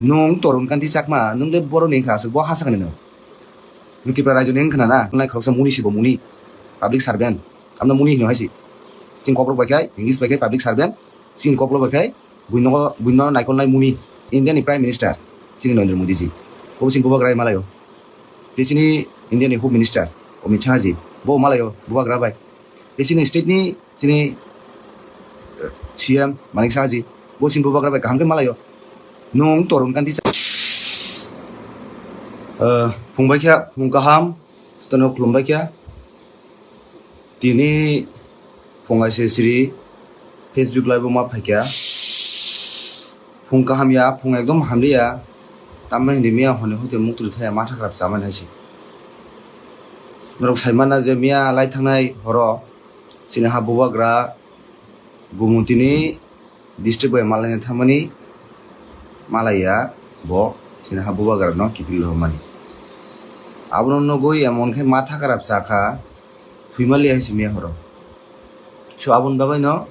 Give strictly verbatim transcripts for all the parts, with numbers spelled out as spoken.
Nwng Torun Kanti Chakma, nwng le boroni wngkha, aswk bo ha sakani nwng. Nwng Tripura raijo ni wngkha na, nai khoroksa muni si bo muni, public servant. Amno muni hino hai si. Chini kokrok bai khai, English bai khai public servant. Chini kokrok bai khai, buino, buino naikolnai muni. India ni Prime Minister, chini Narendra Modi ji. Bo chini bubagra malayo. Tei chini India ni Home Minister, Amit Shah ji. Bo malayo, bubagra bai. Tei chini state ni chini, eh, C M Manik Saha ji, bo chini bubagra bai kaham khe malayo. Nwng Torun Kanti cha-, eh, phung bai kha, phung kaham, jotono khulum bai kha. Tini phung aise siri Facebook live o ma phai kha. Phung kaham ya, phung ekdom hamliya. Tamma hindi miya hone hote muktwi thaya matha kharap chamani hai se. Norok sai mana je miya lai thangnai horo chini ha bubagra Gumutini district bai malaina thangmani malaiya bo chini ha bubagra no kiphil rwmani. Abono nugwi emon khe matha kharap chakha thwimaliya hai se miya horo. So aboni bagwi no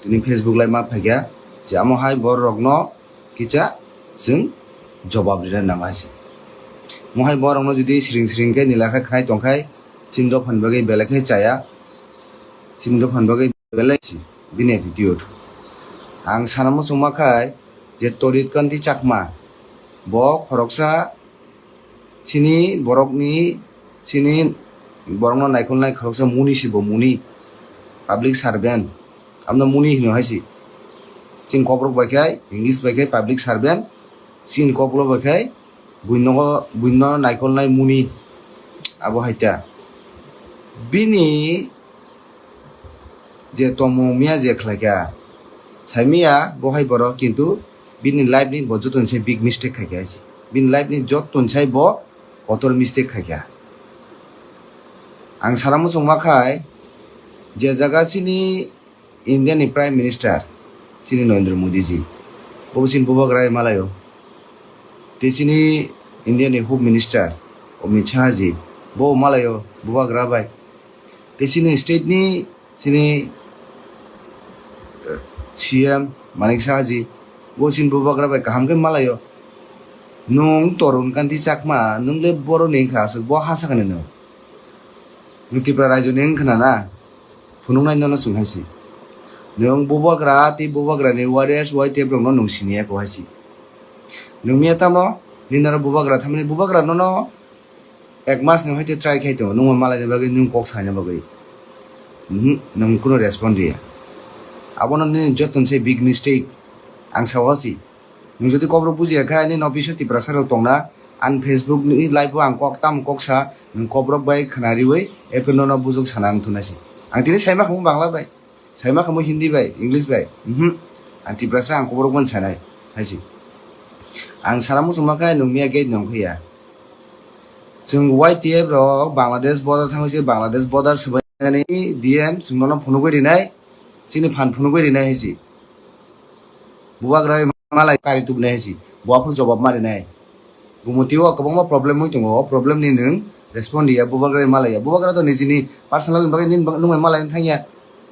tini Facebook live ma phaikha je amo hai borok no kisa chwng jobab rina nang hai se. Mohai borok no jodi siring siring khe nila khe khnai tongkhai chini dophani bagwi belai khe chaya. Chini dophani bagwi belai si bini attitude. Ang sana muchungma khai je Torit Kanti Chakma bo khoroksa chini borokni, chini borokno naikolnai khoroksa muni si bo muni, public servant. Amno muni hino hai si. Chini kokrok bai khai, English bai khai public servant. Chini kokrok bai khai buino, buino naikolnai muni. Abo hai ta. Bini je tongmung miya je khlaikha, saimiya bo hai borok, kintu bini life ni bo jotoni sai big mistake khaikha hai se. Bini life ni jotoni sai bo kotor mistake khaikha. Ang sana muchungma khai je jaga chini India ni Prime Minister chini Narendra Modi ji, bo chini bubagra malayo. Tei chini India ni Home Minister Amit Shah ji, bo malayo bubagra bai. Tei chini state ni chini, eh, C M Manik Saha ji, bo chini bubagra bai kaham khe malayo. Nwng Torun Kanti Chakma, nwng le boroni wngkha, aswk bo ha sakani nwng. Nwng Tripura raijo ni wngkha na, phunuknai nono chwng hai se. Nwng bubagra tei bubagra ni warriors, Y T F rok no nwng siniya ko hai se. Nwng miya tamo, nini oro bubagra thamani bubagra nono ek mas ni hoite try khai tongo, nwng malaini bagwi nwng kok saina bagwi. Mhm, nwng kuno respond riya. Abono nini joto se big mistake. Ang sao si. Nwng jodi kokrok bujiya khe, nini office o Tiprasa rok tongna, ang Facebook ni live o ang kok tam kok sa, nwng kokrok bai khna riwi, epre nono bujok sana ang thunai si. Ang tini saima khamu Bangla bai. Saima khamu Hindi bai, English bai. Mhm. Ang Tiprasa ang kokrok bai sanai. Hai si. Ang sana muchungma khe nwng miya gate nong khe ya. Chwng Y T F rok Bangladesh border thangwi se Bangladesh border swbainani D M chwng nono phunugwi rinai, chini phan phunugwi rinai hai se. Bubagra malai kari tubunai hai se. Bo aphuru jobab ma rinai. Gumutio kwbangma problem wng tongo, o problem ni nwng respond riya, bubagra malaiya. Bubagra to nijini personal ni bagwi nini bag-, nwng bai malai thangya.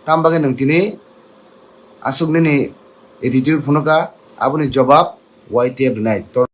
Tam bagwi nwng tini aswk nini attitude phunukha, aboni jobab Y T F rinai. To